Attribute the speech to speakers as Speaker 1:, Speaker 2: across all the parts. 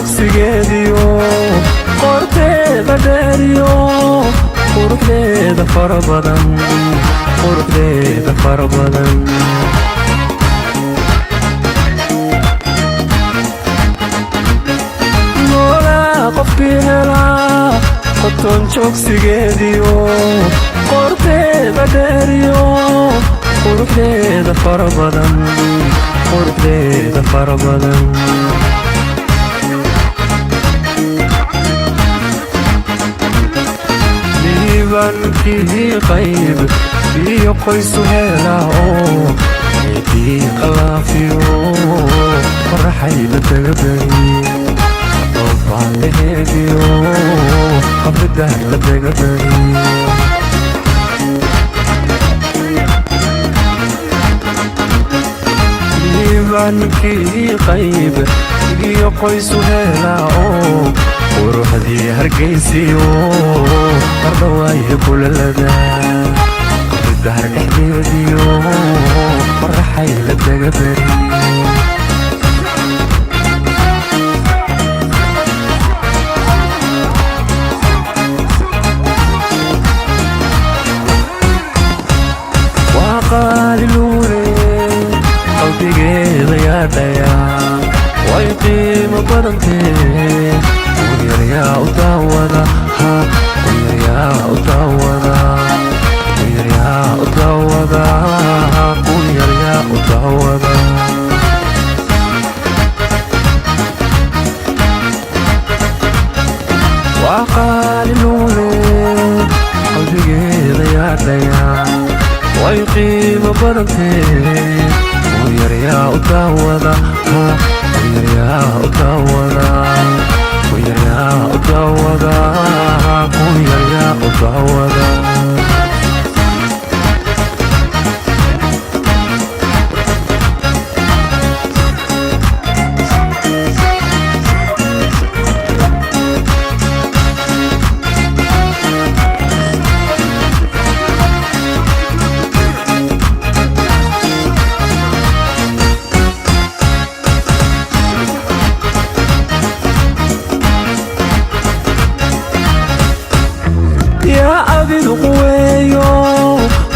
Speaker 1: Joogsigeediyo qorteeda dheeriyo, quruxdeeda fara badan, quruxdeeda fara badan. Noolaa qofkii helaa, qoton joogsigeediyo qorteeda dheeriyo, quruxdeeda fara badan, quruxdeeda fara badan. Liibankii qayb iyo qoysu helaa oo ciidii qalaafiyo, qoraxayla dagabari doofaalaheediyo, qabridah la dagabari. Liibankii qayb iyo qoysu helaa oo quruxdii Hargaysiyo, qardhawaaye kulalada, qabridahar dhexdeediyo, qoraxay la dagabari. Waa qaaliluure, qalbigeeda yaadhayaa, way qiimo badantee, kunyaryaa u daawada, ha kunyaryaa u daawada, kunyaryaa u daawada, kunyaryaa u daawada. Waa qaaliluule, qalbigeeda yaadhayaa, way qiimo badantee, kunyaryaa u daawada, ha kunyaryaa u daawada, kunyaryaa u daawada, kunyaryaa u daawada. Yaa abidu quweeyo,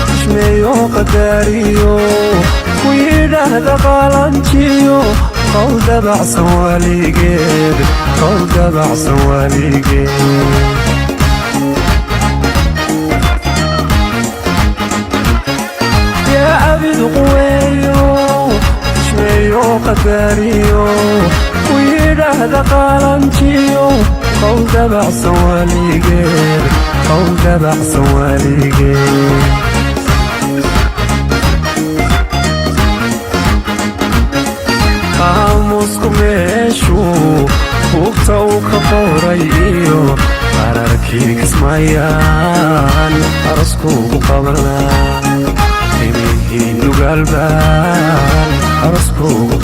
Speaker 1: xushmeeyo, qadaariyo, ku yidhaahda qalanjiyo, qowl dabacsan waligeed, qowl dabacsan waligeed. Yaa abidu quweeyo, xushmeeyo, qadaariyo, ku yidhaahda qalanjiyo, qowl dabacsan waligeed, qowl dabacsan waligeed. Qaamuusku meeshuu buugta uu ka qoray iyo qararkii kismayaan aroskuugu qabanaa, imihii nugaalbaan aroskuugu